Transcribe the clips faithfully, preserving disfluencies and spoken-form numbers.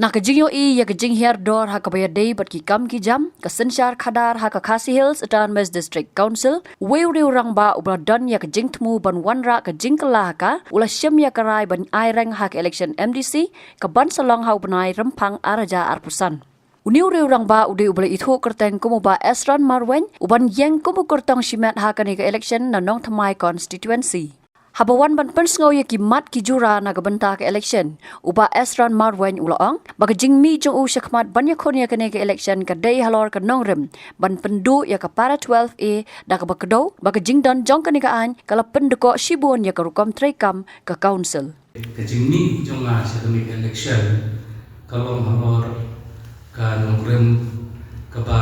Na ka jingïohi ïa ka jinghiar dor ha kaba ïadei bad ki kam ki jam, ka synshar khadar ha ka Khasi Hills Autonomous District Council, uwei u riew rangbah uba la don ïa ka jingthmu ban wanrah ka jingkylla ha ka, u la shim ïa ka rai ban aireng ha ka election M D C, ka ban sa long ha u bnai Rymphang ar hajar arphew san. Une u riew rangbah u dei uba la ithuh kyrteng kum u Bah Esron Marwein, u ban ïeng kum u kyrtong shimet ha kane ka election na Nongthymmai constituency. Haba wan ban pynsngew ïa ki mat ki jura na ka bynta ka election, u Bah Esron Marwein u la ong ba ka jingmih jong u shakhmat ban ïakhun ïa kane ka election ka dei halor ka nongrim ban pynduh ïa ka para twelve A, da kaba kdew ba ka jingdon jong kane ka aiñ ka la pyndkoh shibun ïa ka rukom treikam ka council. Ka jingmih jong nga sha kane ka election ka long halor ka nongrim kaba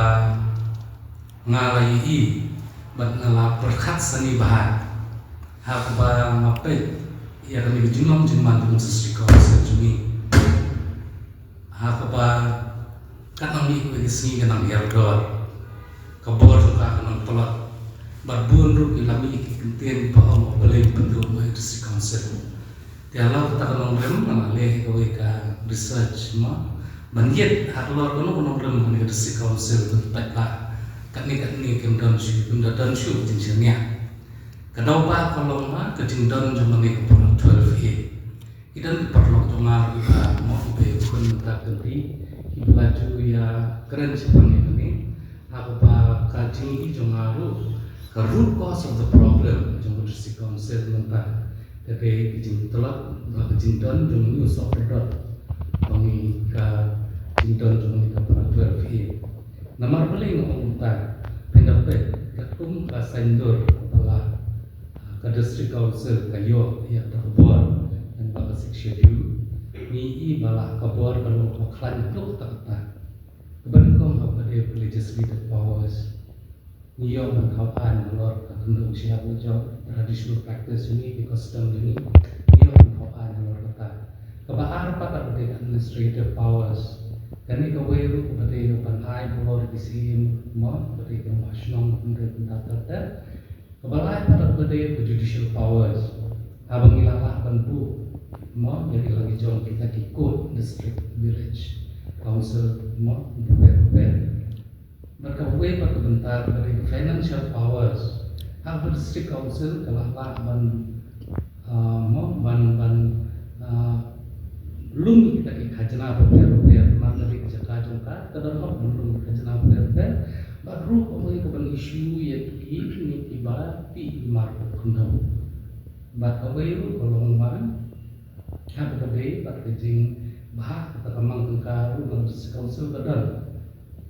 nga la ïohi bad nga la pyrkhat sani bha ha kaba nga peit ïa kane ka jinglong jingman jong ka District Council jong ngi. Ha kaba katba nang mih kawei ka sngi ka nang hiar dor, ka bor jong ka ka nang tlot. Bad bun ruh ki la mih ki kyntien ba ong, "Balei pynduh ma District Council?" Te halor kata ka nongrim nga la leh kawei ka research ma ban ïohi halor kano ka nongrim kane ka District Council, ban peit ba katne katne kim don shuh, kim da don shuh jingshaniah. Ka daw ba ka long ma ka jingdon jong kane ka para twelve A. Ki don ki paralok jong nga ruh ba mo ki ba khun mynta ka ri, ki ba la ju ïa kren shaphang ïa kane. Ha kaba ka jingïohi jong nga ruh, ka root cause of the problem jong ka District Council mynta ka dei ka jingtlot bad ka jingdon jong une u sohpyndot, jong ka jingdon jong une ka para twelve A. Namar balei nga ong mynta, pynban peit katkum ka saiñdur ba la ka District Council ka ïoh ïa kata ka bor, ïa ba ka Sixth Schedule, ngi i ba la ka bor ka long kaba khlaiñ haduh katta katta. Kaba nyngkong ha kaba dei ka legislative powers. Ngi ïoh ban thaw aiñ halor ka khyndew shiap la jong, traditional practice jong ngi, ki custom jong ngi. Ngi ïoh ban thaw aiñ halor kata. Kaba ar pat ha kaba dei ka administrative powers. Kane kawei ruh kaba dei ban ai halor ki siem mo, kaba dei ka Shnong, kaba dei ka Kaba lai pat ka dei ka judicial powers. Haba ngi la lah ban buh mo ïa ki la ki jong kita ki court, district, village council mo bapher bapher. Bad kawei pat ka bynta ka dei ka financial powers. Haba district council ka la lah ban ah, mo ban ban ah, lum kita ki khajna bapher bapher, ma ka dei ka jaka jong ka, ka don hok ban lum khajna bapher bapher. Bad ruh kawei ka ban issue ïa ki, ïa ki ba ti mar ka khyndew. Bad kawei ruh ka long ba ha kaba dei bad ka jingbha kata ka mang tyngka ruh ba ka District Council ka don.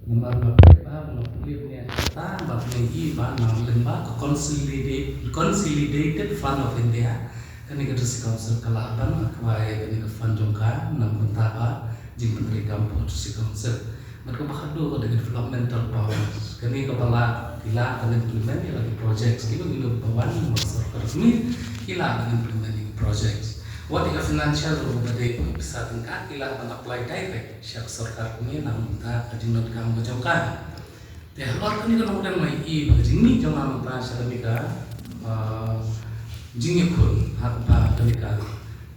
Namar nga peit ba nga pule ne kata ba nga i ba na lyngba ka Consolidate, Consolidated Fund of India, kane ka District Council ka lah ban acquire kane ka fund jong ka na ka bynta ka jingpyntreikam ka District Council. Bad kaba khatduh ka dei ka developmental powers. Kane kaba lah, ki lah ban implement ïa la ki projects, kino kino ba wan na sorkar kmie, ki lah ban implement ïa ki projects. Wat ïa ka financial ruh ba dei ka pisa tyngka, ki lah ban apply direct sha ka sorkar kmie na ka bynta ka jingdonkam ka jong ka. Te halor kane ka nongrim nga i ba ka jingmih jong nga mynta sha kane ka, ah, jingïakhun ha kaba kane ka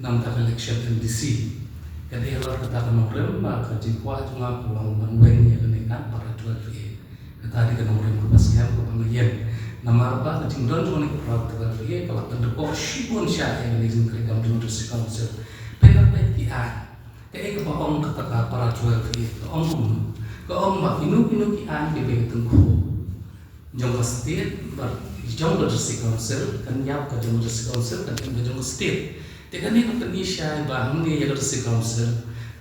na ka bynta ka election M D C. Ka dei halor kata ka nongrim ba ka jingkwah jong nga ka long ban weng ïa kane ka para twelve A. Kata dei ka nongrim kaba sngewbha kaba nga ïeng. Namar ba ka jingdon jong kane ka para twelve A ka la pyndkoh shibun sha ïa kane ka jingtreikam jong ka District Council. Pynban peit ki aiñ. Kaei kaba ong kata ka para twelve A, ka ong kumno? Ka ong ba kino kino ki aiñ kiba tyngkhuh jong ka state bad jong ka District Council, kan ïap ka jong ka District Council, kan ïap ka jong ka state. Te kane ka pyni shai ba hangne ïa ka District Council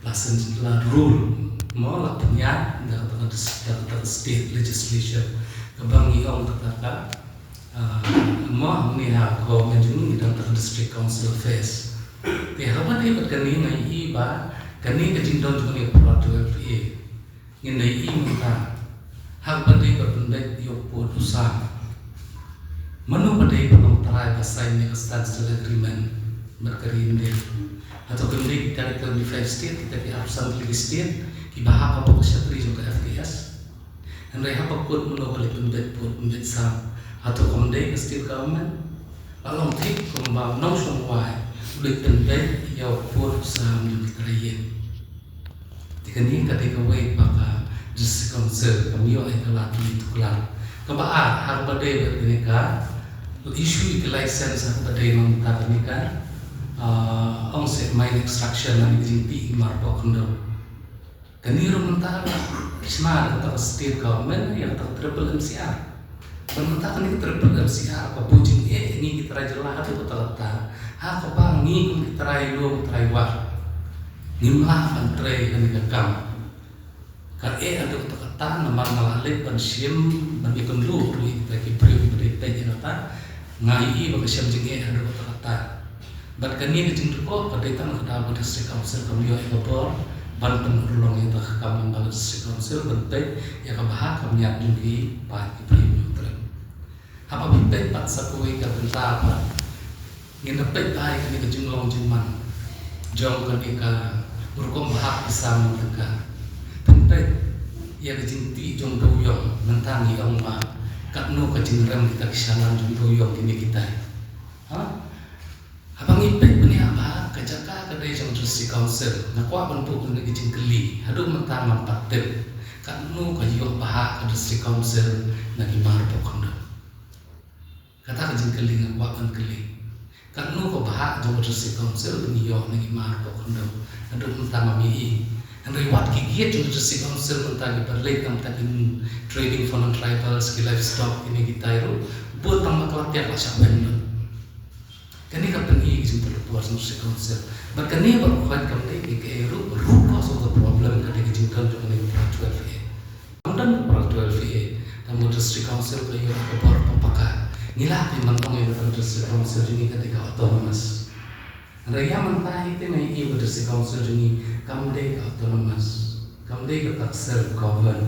la seng la rule mo, la pynïaid da kata ka dis-, da kata ka state legislature, kaba ngi ong kata ka Ah, mo, ngi ha ka government jong ngi dang ta ka District Council Affairs. Te haba dei bad kane nga i ba kane ka jingdon jong kane ka para twelve A. Ngin dei i mynta. Haba dei bad pynbeit ïa u pud u sam. Mano ba dei ba long trai ba sign ïa ka standstill agreement bad ka ri India? Hato kim dei kita ki thirty-five state, kita ki arphew san tylli ki state kiba hap hapoh ka shatri jong ka F T S? Hynrei haba kut mano ba leit pynbeit pud pynbeit sam? Hato kam dei ka state government? La long thik kumba u nongshong wai u leit pynbeit ïa u pud u sam jong ki trai ïing. Te kane ka dei kawei ba ka District Council kam ïoh ïa ka lad ban tuklar. Kaba ar, ha kaba dei bad kane ka issue ïa ka license, ha kaba dei mynta kane ka, ah, ong seh mine extraction, lane ka jingtih mar pok khyndew. Kane ruh mynta ka shna da kata ka state government ïa kata ka triple M C R. Bad mynta kane ka triple M C R ka buh jingeh ïa ngi ki trai jylla haduh katta katta, ha kaba ngi kum ki trai lum trai wah ngim lah ban trei kane ka kam. Ka eh haduh katta katta namar nga la leit ban shim ban ïakynduh ruh ïa kita ki briew kiba dei peit ïa kata, nga ïohi ba ka shem jingeh haduh katta katta. Bad kane ka jingdukok ka dei tang ka daw ba District Council kam ïoh ïa ka bor ban pynurlong ïa kata ka kam, ba ka District Council ban peit ïa ka bhah ka miat jong ki paid ki briew Hynñiewtrep. Haba phi peit pat sa kawei ka bynta pat, ngin da peit ba ïa kane ka jinglong jingman jong kane ka rukom bhah pisa mynta ka. Phin peit ïa ka jingtih jong dewiong, mynta ngi ong ba katno ka jingrem kita ki shalan jong dewiong kine kitai. Ha? Haba ngi peit bniah ba ka jaka ka dei jong District Council, nga kwah ban buh kane ka jingkylli, haduh mynta ngam pat tip katno ka ïoh bhah ka District Council na ki mar pok khyndew. Kata ka jingkylli nga kwah ban kylli. Katno ka bhah jong ka District Council ba ngi ïoh na ki mar pok khyndew, haduh mynta ngam ïohi. Hynrei wat ki gate jong ka District Council mynta kiba leit tang mynta ki trading for non-tribals, ki livestock, kine kitai ruh bun tang ba ka la tiak la shah weng lut. Kane ka pyni ka jingpynlong por jong ka District Council. Bad kane baroh khoit kam dei kaei kaei ruh, root cause of the problem ka dei ka jingdon jong kane ka para twelve A. Kam don ka para twelve A, tang ba District Council ka ïoh ka bor ba paka. Ngi lah ban ong ïa ka District Council jong ngi ka dei ka autonomous. Hynrei ïa mynta hi te nga ïohi ba District Council jong ngi kam dei ka autonomous. Kam dei kata ka self govern.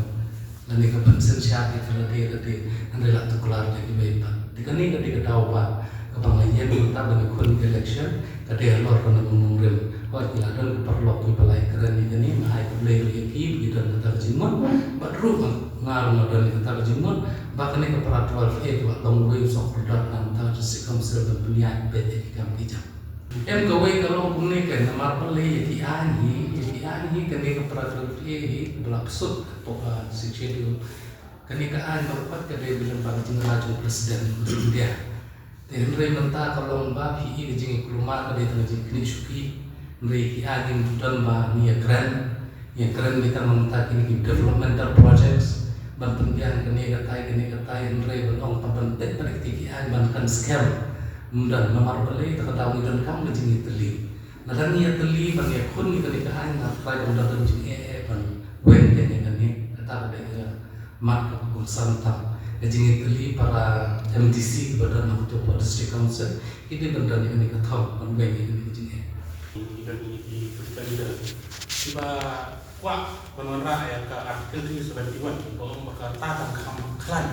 Lane ka ban synshar ïa ka lade lade, hynrei la tuklar da kiwei pat. Te kane ka dei ka daw ba kaba nga ïeng mynta ban ïakhun election, ka dei halor kane ka nongrim. Hooid, ki la don ki paralok kiba la ïakren ïa kane, nga ai khublei ruh ïa ki ba ki don kata ka jingmut. Bad ruh nga ruh nga don ïa kata ka jingmut ba kane ka para twelve A ka la long uwei u sohkordor na ka bynta ka District Council ban pynïaid beit ïa ki kam ki jam. Em kawei ka long kumne, ka namar balei ïa ki aiñ hi, ïa ki aiñ hi kane ka para twelve A hi ba la pynshut hapoh ka Sixth Schedule. Kane ka aiñ baroh pat ka dei ba lyngba ka jingrwai jong u President jong ka India. Te hynrei mynta ka long ba phi i ka jingïakulmar ka dei tang ka jingkynnoh shuki. Hynrei ki aiñ ngim don ba ngi ïakren, ïakren beit tang mynta kine ki developmental projects ban pynbiang kane katai kane katai, hynrei ban ong pat ban peit pat ïa kine ki aiñ ban kan skhem. Ym don, namar balei? Te ka daw ngi donkam ka jingïatylli. Lada ngi ïatylli ban ïakhun ïa kane ka aiñ, nga trai ban don jingeh eh ban weng ïa kane. Kata ka dei ka mat kaba kongsan tam. Ka jingïatylli para M D C kiba don ha kato ka District Council, ki dei ban don ïa kane ka thong ban weng ïa kane ka jingeh. Ki don ïa ki political leader kiba kwah ban wanrah ïa ka Article three seventy-one, ba ong ba kata tang kham khlaiñ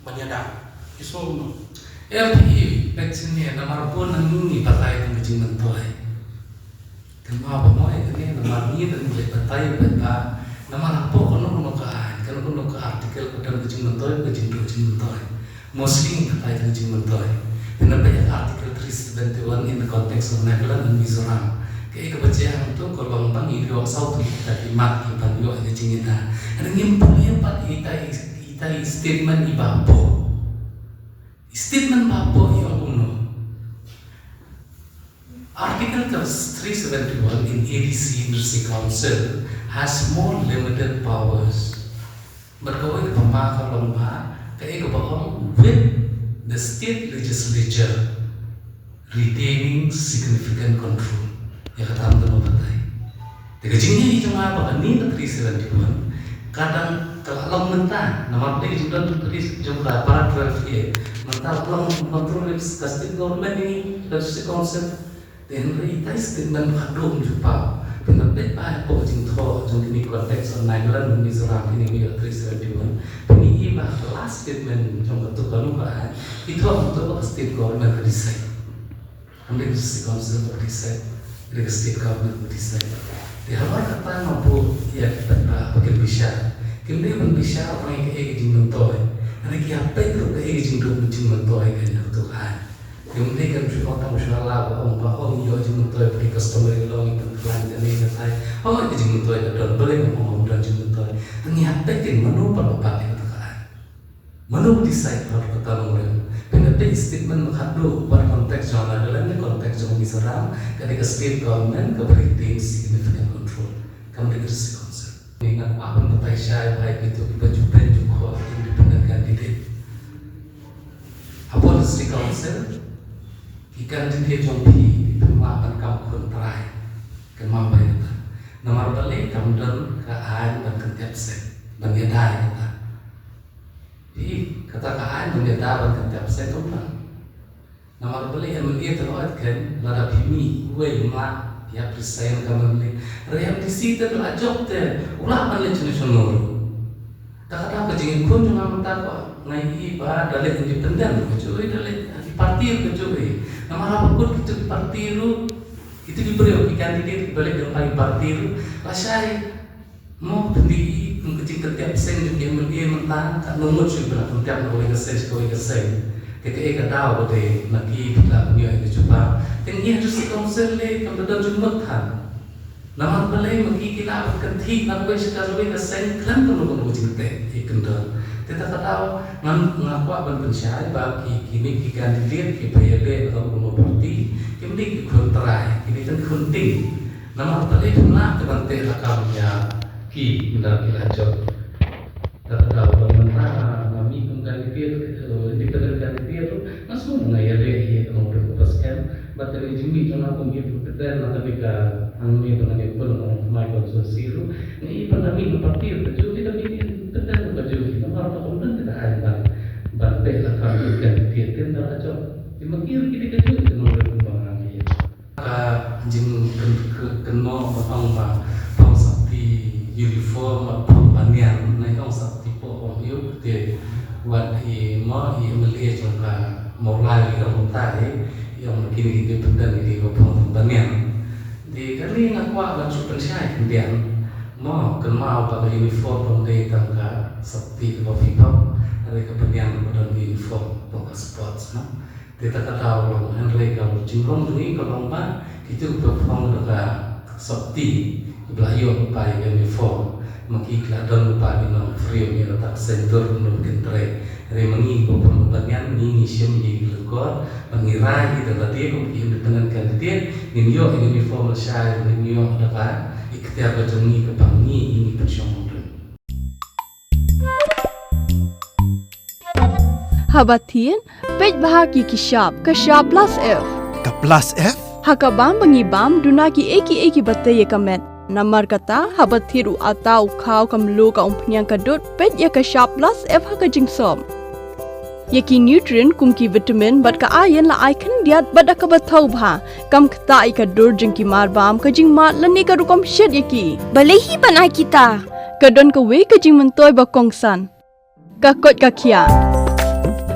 ban ïada. Ki sngew kumno? Em, phi i, peit shane, namar bun na ngi ngi batai tang ka jingmyntoi. Te ma ba mo ïa kane, namar ngi dang ngi batai beit ba namar hapoh kano kano ka aiñ, kano kano ka article ka don ka jingmyntoi, ka jingduh jingmyntoi. Mostly ngi batai tang ka jingmyntoi. Te na peit ïa ka Article three seventy-one in the context of Nagaland and Mizoram, kaei kaba jia hangto ka long ba ngi ïoh saw tylli kita ki mat kiban ïoh ïa ka jingïada. Hynrei ngim pule pat ïa ita i, ita i statement iba hapoh. Statement ba hapoh i ong kumno? Article three seventy-one in A D C in District Council has more limited powers. Bad kawei kaba ma ka long ba kaei kaba ong, with the state legislature retaining significant control. Ïa kata mynta ba batai. Te ka jingïohi jong nga ba kane ka three seventy-one ka dang ka la long mynta, namar te ka jingdon jong ka three, jong ka para twelve A mynta ka long control ka state government, ïa ka District Council. Te hynrei ita i statement ka dum jubab. Phin da peit ba hapoh ka jingthoh jong kine ki context of Nagaland, Mizoram, kine ki three seventy-one, phin ïohi ba ka last statement jong kato kano ka aiñ, i thoh kumto ba ka state government ka decide. Kam dei ka District Council ba decide, ka dei ka state government ba decide. Te halor kata nga buh ïa ki paidbah ba kin bishar. Kim dei ban bishar ba ïa kaei ka jingmyntoi. Hynrei ki hap peit ruh kaei ka jingduh jingmyntoi ka jong kato ka aiñ. Ym dei kan shu ong tang shu la ba ong ba ong ïoh jingmyntoi ba ki customary law ngi pynkhlaiñ kane katai. Hooid ka jingmyntoi ka don, balei ngam ong ym don jingmyntoi. Tang ïa peit kin mano pat ba pat ïa kata ka aiñ. Mano ba decide ba kata nongrim. Phin da peit statement ba khatduh ba context jong Nagaland ne context jong Mizoram, ka dei ka state government kaba retain significant control. Kam dei ka district council. Ngi nga kwah ban batai shai ba ïa kito kiba ju pynjukor independent candidate. Hapoh district council, ki candidate jong phi, phi lah ban kam khun trai. Kynmaw ba ïa kata. Namar balei kam don ka aiñ ban kynthiap seng, ban ïada ïa kata. Phi, kata ka aiñ ban ïada ban kynthiap seng kam don. Namar balei M L A te ong ken, lada phi mih uwei mah, ïa resign ka M L A. Hynrei M D C te la jop te, u lah ban leit shano shano ruh. Te kata ka jingïakhun jong nga mynta ko, nga ïohi ba da leit independent ruh ka ju ïohi, da leit party ruh ka ju ïohi. Namar haba kut kito ki party ruh, kito ki briew ki candidate kiba leit lyngba ki party ruh, lashai mo pyndonkam kum ka jingkynthiap seng jong ki M L A mynta, katno ngut shu ba la kynthiap na kawei ka seng sha kawei ka seng. Te kaei ka daw ba dei na ki ba la ïoh ïa ka jubab. Te ngi ha district council lei kam da don jingmut than. Namar balei ma ki ki lah ban kynthih na kawei sha kawei ka seng khlem kano kano ka jingteh ïa ki kyndon. Te ta ka daw ngan, nga kwah ban pynshai ba ki, kine ki candidate kiba ïaleh na kano kano party kim dei ki khun trai, ki dei tang khun ting. Namar balei phi lah te ban teh lakam ïa ki ynda ki la jop. Ta ka daw ba mynta nga mih kum candidate, eh, independent candidate ruh, nga sngew nga ïaleh ïa ka nongrim kaba skhem. Bad ka dei jingmih jong nga kum independent na ka dei ka hangne ba ngan ïakren na ka Thymmai constituency ruh. Nga i ba nga mih na party ruh ka jong, te ka mih independent ruh ka jong, namar ba kum dang kita ai ban, ban teh lakam ïa ka candidate te ynda la jop. Te ma ki ruh ki dei ka jong ka nongrim ba nga mih. Ka jingkynnoh ba ong ba phong sopti uniform, ba phong banyan, na ong sopti po ong ïu te wat i mo i M L A jong ka Mawlai i ong kumta i, i ong kine independent i ba phong banyan. Te kane nga kwah ban shu pynshai khyndiat mo kynmaw ba ka uniform ym dei tang ka sopti kaba phi phong, hynrei ka banyan ba don uniform tang ka sports no. Te ta ka daw long, hynrei ka jinglong jong ngi ka long ba kito kiba phong da ka sopti kiba la ïoh lypa ïa ka uniform, ma ki ki la don lypa ki nongpyrshah ïa kata ka seng dur, nongpyntrei. Hynrei ma ngi kiba phong da ka banyan, ngi ngi shim ïa ki lyngkor, ba ngi rai ïa ki da lade kum ki independent candidate, ngin ïoh ïa ka uniform lashai, ngin ïoh da ka ikhtiar ka jong ngi kaba ngi ngi pynshong nongrim. Haba thied, peit bha ïa ki shap, ka shap plus F. Ka plus F? Ha ka bam ba ngi bam, duna kiei kiei kiba tei ïa ka met. Namar kata, haba thied u atta, u khaw, ka mluh, ka umphniang, ka dud, peit ïa ka shap plus F ha ka jingsop. Ïa ki nutrient kum ki vitamin bad ka iron la ai khyndiat bad da kaba thaw bha. Kam ktah ïa ka dur jong ki marbam, ka jingmad lane ka rukom shet ïa ki. Balei hi ban ai kita? Ka don kawei ka jingmyntoi ba kongsan. Ka koit ka khiah.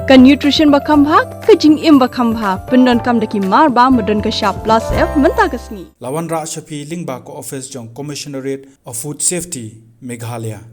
Ka nutrition ba kham bha, ka jingim ba kham bha. Pyndonkam da ki marbam ba don ka shap plus F mynta ka sngi. La wanrah sha phi lyngba ka office jong Commissionerate of Food Safety, Meghalaya.